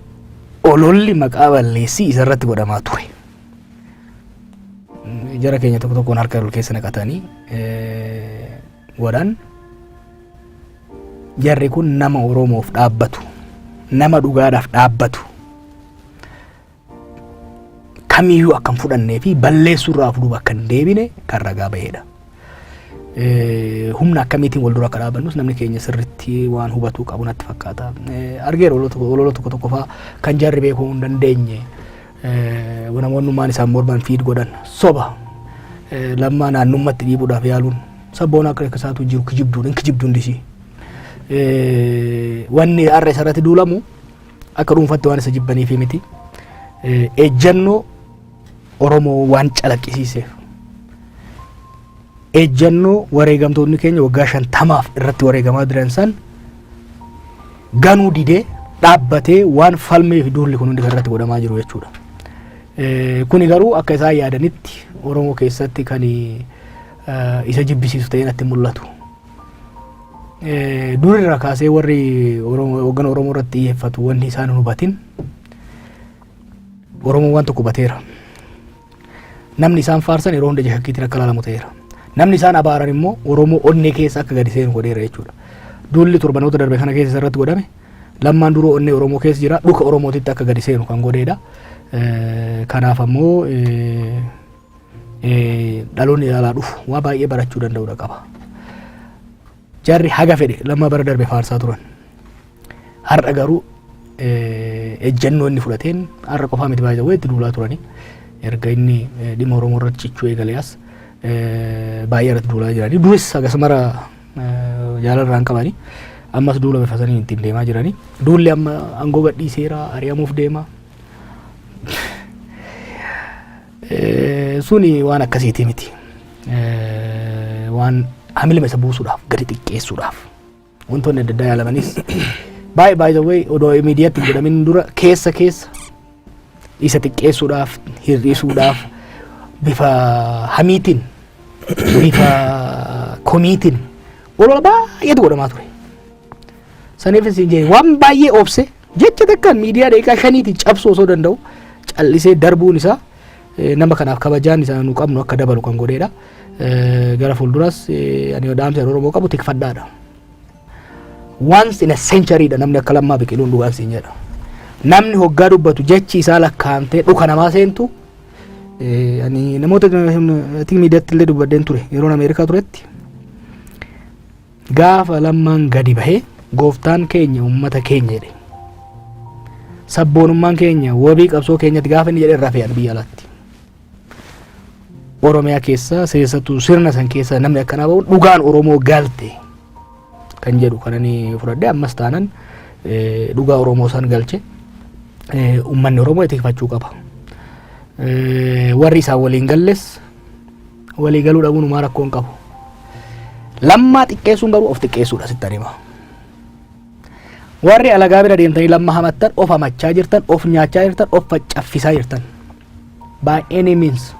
ololli maqaa balleessii isarratti godhamaa ture. Jara keenya tokko tokkoon harka ol keessa naqatanii godhan. Jarri kun nama Oromoof dhaabbatu, nama dhugaadhaaf dhaabbatu kamiyyuu akka hin fudhannee fi balleessuurraa of duuba akka hin deebine kan ragaa bahedha. Humna akkamiitiin wal dura akka dhaabannus namni keenya sirritti waan hubatuu qabu natti fakkaata. Argeera olola tokko tokko fa'aa kan jarri beekuu hin dandeenye, namoonnummaan isaan morman feed godhan soba. Lammaa naannummatti dhiibuudhaaf yaaluun sabboon akka isaatu jiru kijibduun hin kijibduun disii. Wanni har'a isarratti duulamu akka dhuunfatti waan isa jibbaniifi miti. Ejjannoo Oromoo waan calaqqisiiseef. Ejjannoo wareegamtoonni keenya waggaa 50f irratti wareegamaa jiran san ganuu didee dhaabbatee waan falmee fi duulli kun hundi kan irratti godhamaa jiru jechuudha. Kuni garuu akka isaan yaadanitti Oromoo keessatti kan isa jibbisiisu ta'ee natti mul'atu. Durirraa kaasee warri hoggana Oromoo irratti xiyyeeffatu wanni isaan hin hubatin, Oromoon waan tokko hubateera. Namni isaan faarsan yeroo hunda ija shakkiitiin akka ilaalamu ta'eera. Namni isaan abaaran immoo Oromoo onnee keessa akka gadi seenu godheera jechuudha. Duulli torbanoota darbe kana keessa irratti godhame, Lammaan duruu onnee Oromoo keessa jira, dhuka Oromootitti akka gadi seenu kan godheedha. Kanaaf ammoo dhaloonni ilaalaa dhufu waa baay'ee barachuu danda'uudha qaba. Jarri haga fedhe Lammaa bara darbe faarsaa turan. Har'a garuu ejjennoo inni fudhateen, har'a qofaa miti, baay'ee itti duulaa turanii, erga inni dhimma Oromoo irratti cichuu eegalee as baay'ee irratti duulaa jiranii. Duris akkasumara jaalarraa hin qabanii, ammas duula bifa saniin ittiin deemaa jiranii. Duulli amma aangoo gadhiiseera, ari'amuuf deema. Suni waan akkasiitii miti. Waan hamilima isa buusuudhaaf, gadi xiqqeessuudhaaf wantoonni adda addaa yaalamanis baay'ee, by the way, odoo miidiyaatti hin godhamin dura keessa keessa isa xiqqeessuudhaaf, hir'isuudhaaf, bifa hamiitiin, bifa komiitiin olola baay'eetu godhamaa ture. Saniif isin jee waan baay'ee obse, jecha takkaan miidiyaa daqiiqaa 5tiin cabsuu osoo danda'u callisee darbuun isaa nama kanaaf kabajaan isaa nu qabnu akka dabalu kan godheedha. Gara fuulduras ani dhaamsa Oromoo qabu tikfadhaadha. Once in a century dha namni akka Lammaa biqiluun, dhugaan siin jedha. Namni hoggaa dubbatu jechi isaa lakkaa'amtee dhuka namaa seentu, ani namoota miidiyaatti illee dubbadheen ture yeroon Ameerikaa turetti. Gaafa Lammaan gadi bahee "Gooftaan keenya uummata keenya" jedhe, "Sabboonummaan keenya wabii qabsoo keenyatti" gaafa inni jedhe, irraa fe'an biyya alaatti. Oromiyaa keessa seessattuu sirna san keessa namni akkanaa bahuun dhugaan Oromoo galte kan jedhu kan ani fudhadhe. Ammas taanan dhugaa Oromoo san galche uummanni Oromoo tikfachuu qaba. Warri isaan waliin galles walii galuu dhabuun humaa rakkoo hin qabu. Lammaa xiqqeessuun garuu of xiqqeessuudha, sitti hima. Warri alagaa bira deemtanii Lamma hamattan, of hamachaa jirtan, of nyaachaa jirtan, of faccaffisaa jirtan. By any means.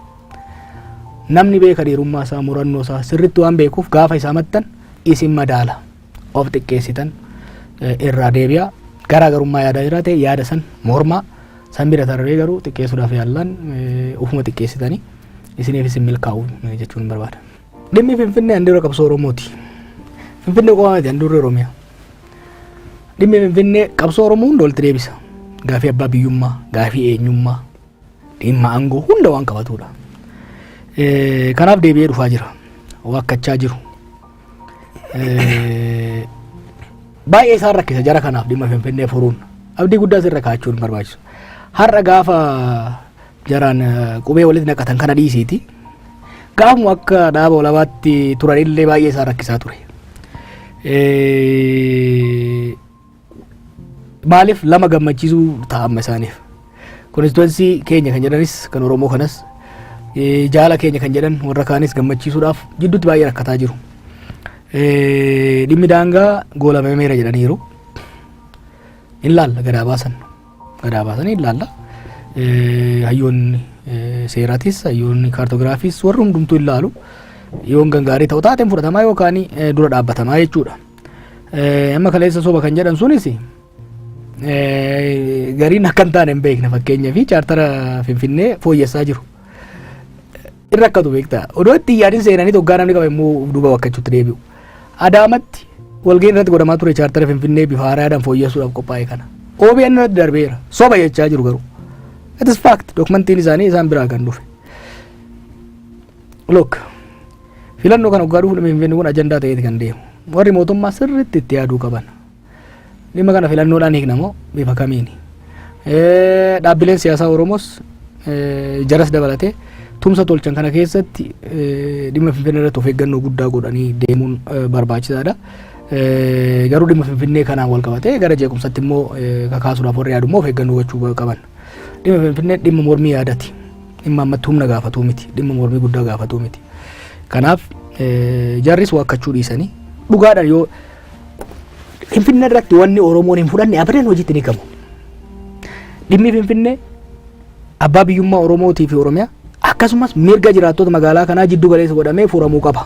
Namni beeka dhiirummaa isaa, murannoo isaa sirriitti waan beekuuf, gaafa isaa hamattan isin madaala. Of xiqqeessitan, irraa deebi'a. Garaagarummaa yaadaa jiraate yaada san mormaa, san bira tarree garuu xiqqeessuudhaaf yaallaan ufuma xiqqeessitanii isiniif isin milkaa'u jechuun barbaada. Dhimmi Finfinnee handhuura qabsoo Oromooti. Finfinnee qofa miti, handhuurri Oromiyaa. Dhimmi Finfinnee qabsoo Oromoo hunda walitti deebisa. Gaafii abbaa biyyummaa, gaafii eenyummaa, dhimma aangoo hunda waan qabatudha. Kanaaf deebi'ee dhufaa jira. Waakkachaa jiru. Baay'ee isaan rakkisa jara kanaaf dhimma Finfinnee furuun. Abdii guddaa sirra kaa'achuun hin barbaachisu. Har'a gaafa jaraan qubee walitti naqatan kana dhiisiiti. Gaafuma akka dhaaba walabaatti turanillee baay'ee isaan rakkisaa ture. Maaliif lama gammachiisuu ta'a amma isaaniif? Constituency keenya kan jedhanis, kan Oromoo kanas, jaala keenya kan jedhan warra kaanis gammachiisuudhaaf jidduutti baay'ee rakkataa jiru. Dhimmi daangaa goolameera jedhaniiru. In laalla, gadaa baasan. Gadaa baasanii in laalla. Hayyoonni seeraatis, hayyoonni kaartogiraafiis, warri hundumtuu hin laalu. Yoon gangaarii ta'u taateen fudhatamaa yookaan dura dhaabbatamaa jechuudha. Amma kaleessa soba kan jedhan sunis gariin akka hin taane hin beekne, fakkeenyaa fi chaartara Finfinnee fooyyessaa jiru. Irra rakkatu beektaa. Odoo itti yaadin seenanii hoggaa namni qabe immoo duuba wakkachuutti deebi'u. Adaamatti walga'iin irratti godhamaa ture chaartara Finfinnee bifa haaraadhaan fooyyessuudhaaf qophaa'e kana. OBN irratti darbeera. Soba jechaa jiru garuu. It is fact. Dokumentiin isaanii isaan biraa kan dhufe. Look, filannoo kana hoggaa dhufu dhimmi Finfinnee kun ajandaa ta'eeti kan deemu. Warri mootummaa sirriitti itti yaaduu qaban. Dhimma kana filannoodhaan hiikna moo bifa kamiini? Dhaabbileen siyaasaa Oromoos jaras dabalatee tumsa tolchan kana keessatti dhimma Finfinnee irratti of eeggannoo guddaa godhanii deemuun barbaachisaadha. Garuu dhimma Finfinnee kanaan wal qabatee gara jeequmsatti immoo kakaasuudhaaf warri yaadu immoo of eeggannoo gochuu qaban. Dhimma Finfinnee dhimma mormii yaadati. Dhimma ammatti humna gaafatuu miti. Dhimma mormii guddaa gaafatuu miti. Kanaaf jarris waakkachuu dhiisanii dhugaadhaan yoo Finfinnee irratti wanni Oromoon hin fudhanne abadan hojiitti ni gamu. Dhimmi Finfinnee abbaa biyyummaa Oromootii fi Oromiyaa, akkasumas mirga jiraattota magaalaa kanaa jiddu galeessa godhamee furamuu qaba.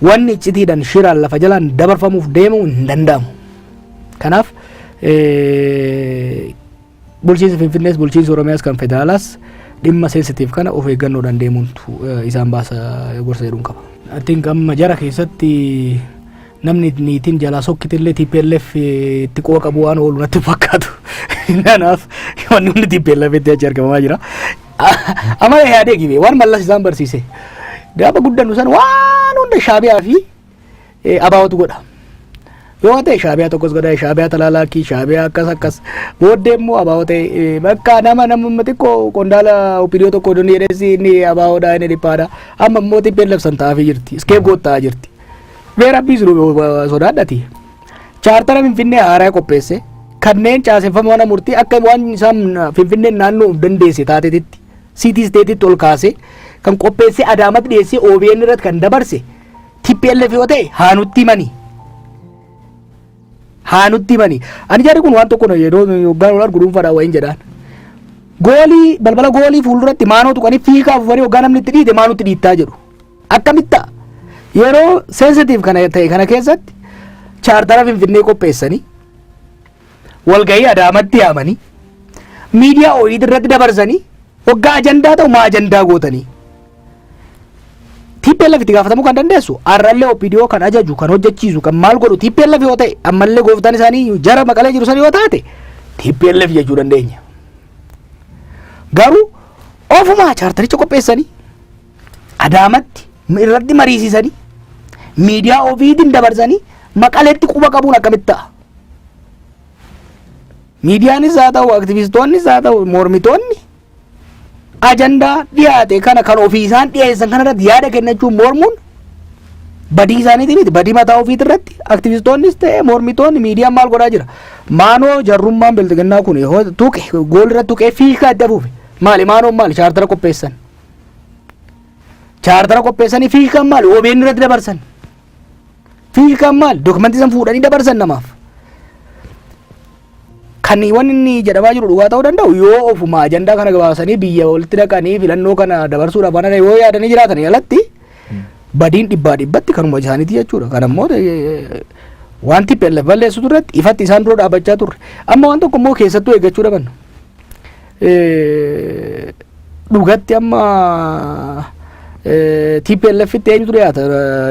Wanni iccitiidhaan shiraan lafa jalaan dabarfamuuf deemu hin danda'amu. Kanaaf bulchiinsi Finfinnees, bulchiinsi Oromiyaas, kan federaalaas dhimma sensitive kana of eeggannoodhaan deemuuntu isaan baasa gorsa jedhuun qaba. I think amma jara keessatti namni niitiin jalaa sokkitillee TPLF itti quba qabu waan oolu natti fakkaatu. Kanaaf wanni hundi TPLF itti achi argamamaa jira. Amala yaadee gibe waan Mallas isaan barsiise. Gaafa guddannu san waan hunda Shaabiyaa fi abaawatu godha. Yoo ta'e Shaabiyaa tokkos godha, Shaabiyaa talaalaakii, Shaabiyaa akkas akkas. Booddee immoo abaawoo ta'e, bakka nama xiqqoo qondaala OPDO tokko donni jedhesi inni abaawoodha, inni dhiphaadha. Amma immoo TPLF san ta'aafii jirti. Scapegoat ta'aa jirti. Beera biisu sodaadhati. Chaartara Finfinnee haaraa qopheesse, kanneen caaseffama mana murtii akka waan isaan Finfinneen naannoo of dandeesse taateetitti city stateitti ol kaase kan qopheesse, Adaamatti dhiyeessee OBN irratti kan dabarse TPLF yoo ta'e, haanutti himanii. Haanutti himanii. Ani jarri kun waan tokko yeroo hoggaan ol argu dhuunfaadhaan wayin jedhaan. Goolii balbala goolii fuulduratti maanoo tuqanii fiikaa afuufanii hoggaa namni itti dhiite maanutti dhiittaa jedhu. Akkamitti ta'a? Yeroo sensitive kana ta'e kana keessatti chaartara Finfinnee qopheessanii, walgahii Adaamatti yaamanii, miidiyaa OIT irratti dabarsanii, waggaa ajandaa ta'u maa ajandaa gootanii. TPLF itti gaafatamuu kan dandeessu har'allee OPDO kan ajaju, kan hojjechiisu, kan maal godhu TPLF yoo ta'e, ammallee gooftaan isaanii jara Maqalee jiru san yoo taate, TPLF jechuu dandeenya. Garuu ofumaa chaartaricha qopheessanii, Adaamatti irratti mariisisanii, miidiyaa ofiitiin dabarsanii, Maqaleetti quba qabuun akkamitti ta'a? Miidiyaanis haa ta'u, aktivistoonnis haa ta'u, mormitoonni ajandaa dhiyaate kana kan ofii isaan dhiyeessan kana irratti yaada kennachuun mormuun badii isaaniitii miti, badii mataa ofiit irratti. Aktivistoonnis ta'e mormitoonni, miidiyaan maal godhaa jira? Maanoo jarrummaan bilxiginnaa kun tuqe, gool irratti tuqee fiikaa itti afuufe. Maali maanoon? Maali? Chaartara qopheessan. Chaartara qopheessanii fiikaan maali? OBN irratti dabarsan. Fiikaan maali? Dokumentii san fuudhanii dabarsan namaaf. Kan wanni inni jedhamaa jiru dhugaa ta'uu danda'u yoo ofuma ajandaa kana gabaasanii biyya walitti dhaqanii filannoo kana dabarsuudhaaf waan yoo yaadanii jiraatanii alatti, badiin dhibbaa dhibbatti kanuma isaaniiti jechuudha. Kan ammoo waan TPLF balleessu irratti ifatti isaan dura dhaabbachaa turre. Amma waan tokko immoo keessattuu eeggachuu dhaban. Dhugatti amma TPLF itti eenyutu dhiyaata?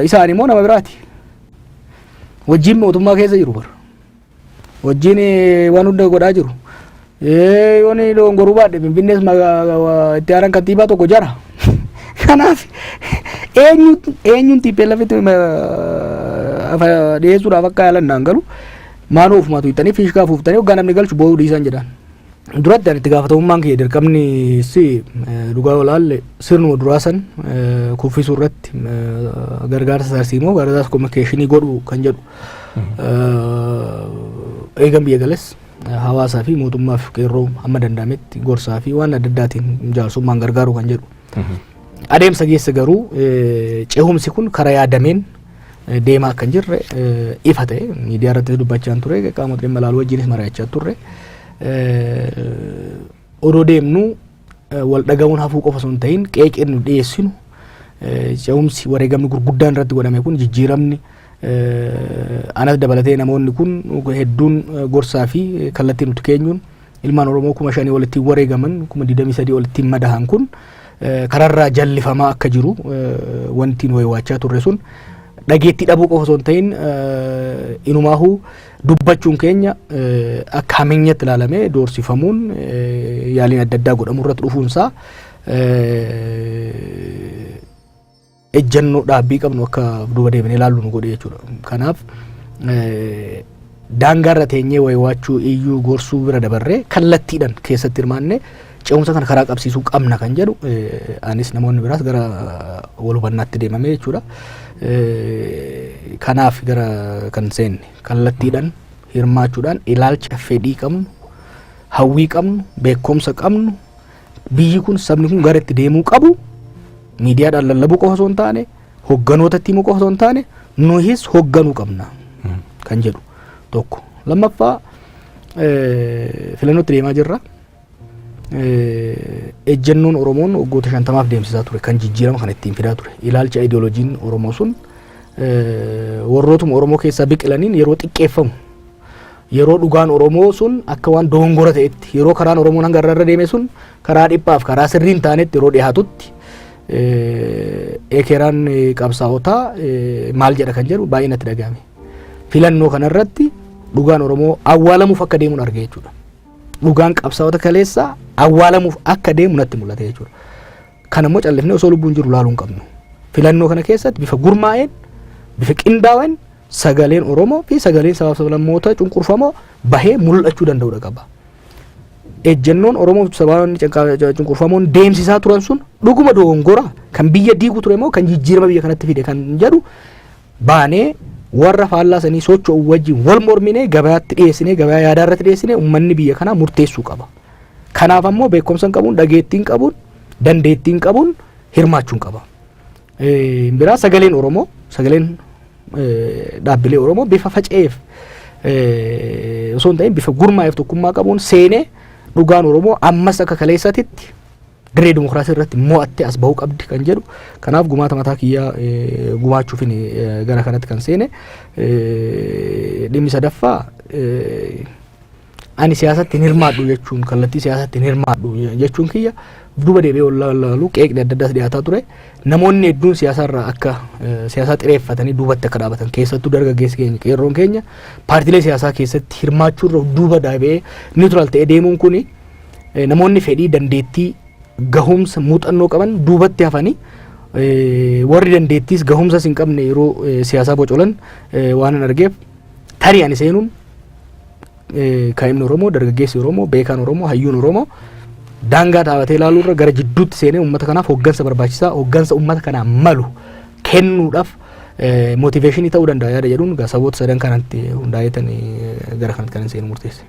Isaan immoo nama biraati. Wajjin mootummaa keessa jiru bara. Wajjin waan hunda godhaa jiru. Yoon dongoruu baadhe Finfinnees itti aanan kantiibaa tokko jara. Kanaaf eenyu eenyuun TPLF itti dhiyeessuudhaaf akka yaalan naan galu. Maanuu ofumaa tuqxanii fiishkaa fuuftanii hoggaa namni galchu boo'uu dhiisan jedhaan. Duratti ani itti gaafatamummaan kiyya dirqamni si dhugaa olaalle sirnuma duraa san kuffisuu irratti gargaarsa tarsiimoo, gargaarsa communicationii godhuu kan jedhu eegan biyya gales hawaasaa fi mootummaaf qeerroo hamma danda'ametti gorsaa fi waan adda addaatiin jaarsummaan gargaaruu kan jedhu. Adeemsa keessa garuu cehumsi kun karaa yaadameen deemaa akka hin jirre ifa ta'e. Miidiyaa irratti dubbachaa ture, qaamota dhimma ilaaluu wajjinis mari'achaa turre. Odoo deemnu wal dhaga'uun hafuu qofa osoo hin ta'in, qeeqeen nu dhiyeessinu, cehumsi wareegamni gurguddaan irratti godhame kun, jijjiiramni anas dabalatee namoonni kun hedduun gorsaa fi kallattii nuti keenyuun ilmaan Oromoo 5,000 walitti wareegaman, 23,000 walitti madahan kun kararraa jallifamaa akka jiru, wanti nu waywwaachaa turre sun dhageettii dhabuu qofa osoo hin ta'in, inumaahuu dubbachuun keenya akka hameenyatti ilaalamee doorsifamuun yaaliin adda addaa godhamu irratti dhufuunsaa ejjennoo dhaabbii qabnu akka duuba deebinee ilaallu nu godhe jechuudha. Kanaaf daangaarra teenyee waywaachuu, iyyuu, gorsuu bira dabarree kallattiidhaan keessatti hirmaannee ce'umsa kana karaa qabsiisuu qabna kan jedhu anis namoonni biraas gara wal hubannaatti deemame jechuudha. Kanaaf gara kan seenne kallattiidhaan hirmaachuudhaan ilaalcha fedhii qabnu, hawwii qabnu, beekumsa qabnu, biyyi kun, sabni kun gara itti deemuu qabu miidiyaadhaan lallabuu qofa osoo hin taane, hogganootatti himuu qofa osoo hin taane, nuhis hogganuu qabna kan jedhu tokko. Lammaffaa, filannootti deemaa jirra. Ejjennoon Oromoon waggoota 50f deemsisaa ture kan jijjiirama kan ittiin fidaa ture. Ilaalcha ideoloojiin Oromoo sun Warrootuma Oromoo keessaa biqilaniin yeroo xiqqeeffamu, yeroo dhugaan Oromoo sun akka waan dogongora ta'etti, yeroo karaan Oromoon hanga irra deeme sun karaa dhiphaaf karaa sirrii hin taanetti yeroo dhiyaatutti, ekeraan qabsaa'otaa maal jedha kan jedhu baay'ee natti dhagahame. Filannoo kanarratti dhugaan Oromoo awwaalamuuf akka deemuun arge jechuudha. Dhugaan qabsaa'ota kaleessaa awwaalamuuf akka deemu natti mul'ate jechuudha. Kan immoo callifnee osoo lubbuun jiru laaluu hin qabnu. Filannoo kana keessatti bifa gurmaa'een, bifa qindaa'een sagaleen Oromoo fi sagaleen sabaaf sablammoota cunqurfamoo bahee mul'achuu danda'uudha qaba. Ejjennoon Oromoo fi sabaonni cunqurfamoon deemsisaa turan sun dhuguma dogongora kan biyya diigu ture moo kan jijjiirama biyya kanatti fide kan jedhu baanee warra faallaa sanii socho'u wajjin wal morminee gabayaatti dhiyeessinee, gabayaa yaadaa irratti dhiyeessinee uummanni biyya kanaa murteessuu qaba. Kanaaf ammoo beekumsa hin qabuun, dhageettiin qabuun, dandeettiin qabuun hirmaachuun qaba. Biraa sagaleen Oromoo, sagaleen dhaabbilee Oromoo bifa faca'eef osoo hin ta'in bifa gurmaa'eef tokkummaa qabuun seenee dhugaan Oromoo ammas akka kaleessatitti dirree dimokiraasii irratti mo'attee as bahuu qabdi kan jedhu, kanaaf gumaata mataa kiyyaa gumaachuufin gara kanatti kan seene. Dhimmi sadaffaa, ani siyaasatti hin hirmaadhu jechuun, kallattii siyaasatti hin hirmaadhu jechuun kiyya duuba deebi'ee ol laalu qeeqni adda addaas dhiyaataa ture. Namoonni hedduun siyaasarraa akka siyaasaa xireeffatanii duubatti akka dhaabatan, keessattuu dargaggeessi keenya, qeerroon keenya paartiilee siyaasaa keessatti hirmaachuurra duuba deebi'ee neutral ta'ee deemuun kuni namoonni fedhii, dandeettii, gahumsa, muuxannoo qaban duubatti hafanii warri dandeettiis gahumsas hin qabne yeroo siyaasaa bocolan waan hin argeef, tarii ani seenuun kaa'imni Oromoo, dargaggeessi Oromoo, beekaan Oromoo, hayyuun Oromoo daangaa dhaabatee ilaaluurra gara jidduutti seenee uummata kanaaf hoggansa barbaachisaa, hoggansa uummata kanaa malu kennuudhaaf motivation ta'uu danda'a yaada jedhuun saboota sadan kanatti hundaa'eetan gara kanatti kan hin seenu murteesse.